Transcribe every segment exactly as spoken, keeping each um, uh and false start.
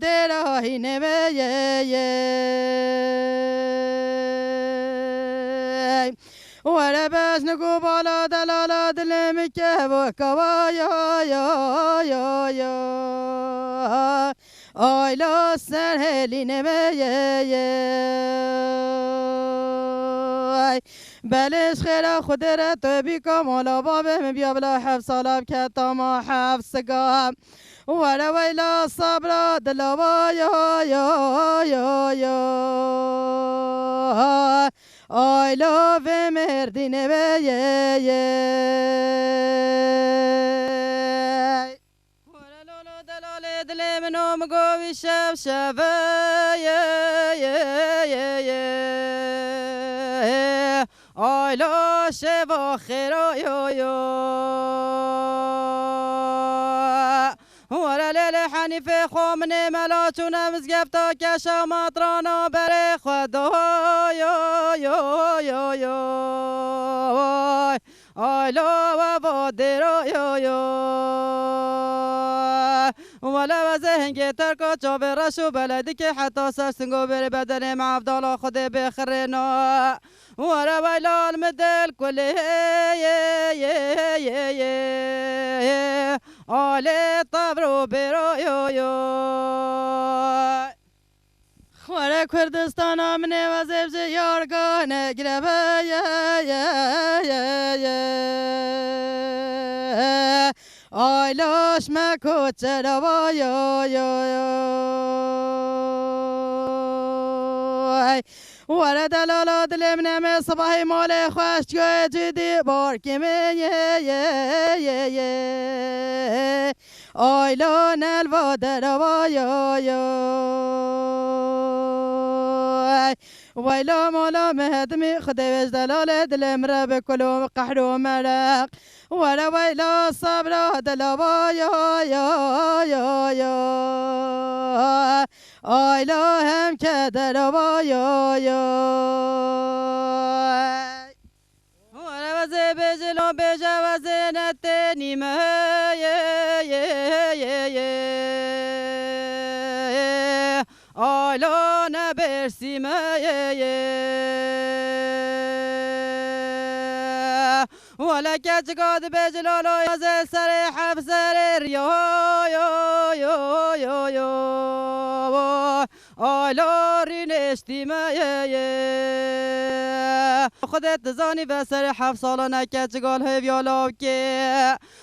Dêra hînê me ye ye. Were bejnik û bala delala dilê min kevo kava ya ya ya ya. Ayla ser helîne me ye ye. Belê ji xêra Xwedê re tu bî kamala bavê min biya bila heft sala bike tama heft siga. Were weyla sabra dilava ya ya ya ya. Ayla vê mêrdînê ve ye ye. Were lolo delalê dilê min o min go vî şev şeve ye ye ye ye. Ayla şeva xêra yo yo. Were lêlê Henîfê xwe min ê mela çûne mizgefta keşa matrana berê xwe da yo yo yo yo. Ay la we va dêra yo yo. Wele we zehingê terka çavê reş û belê dike heta ser singo berê bedenê me evdala Xwedê bê xirêna. Were weylal mi dil kulê ye ye ye ye. Alê tevro bêro yo yo. Xwere Kurdistana min ê wezê bi yargane gireve ye ye ye ye. Ay laş me koçera va yo yo yo. Were delala dilê min em ê sibahî malê xweş goyê cidî barkê min ye ye ye ye. Ayla nelva derava ya ya. Weyla mala me hedimî Xwedê wê ji delalê dilê min re bi kul û qehr û mereq. Were weyla sabra dilava ya ya ya ya. Ayla hem kederava ya ya. Were wezê bêjilo bêje wezê netênî me ye ye ye ye. Ayla ne bersî me ye ye. Wele keçika dibêje lolo ya zê serê hef serê riyo yo yo yo yo. Alo rînêştî me ye ye. Xwedê dizanî ve serê hef salane keçika li hêviya lawkê.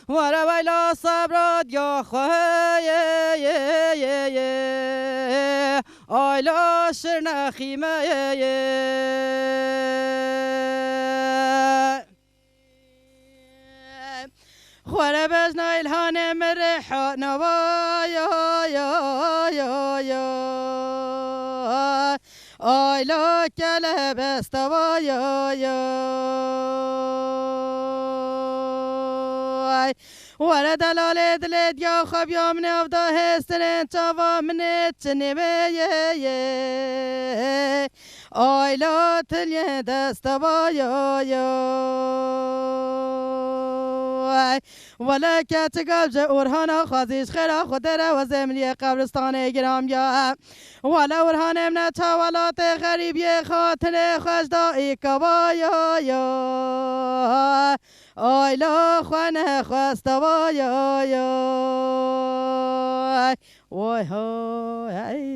Were weyla sebra diya xwe ye ye ye ye. Ayla şirnexî me ye ye. Xwere bejna îlhanê min rêha nava ya ya ya ya. Ayla kelebesta va ya ya. Were delalê dilê diya xwe biya min avda hêstirên çava min ê çinê me ye ye. Ayla tiliyê desta va ya ya. Wele keçika ji Orhana xwezî ji xêra Xwedê re wezê min yê qebristanê giran biya. Wele Orhanê min e ça welatê xerîbiyê xatirê xweş da îka va ya ya. Ayla xwe nexwesta va ya ya. Oy ho, hey.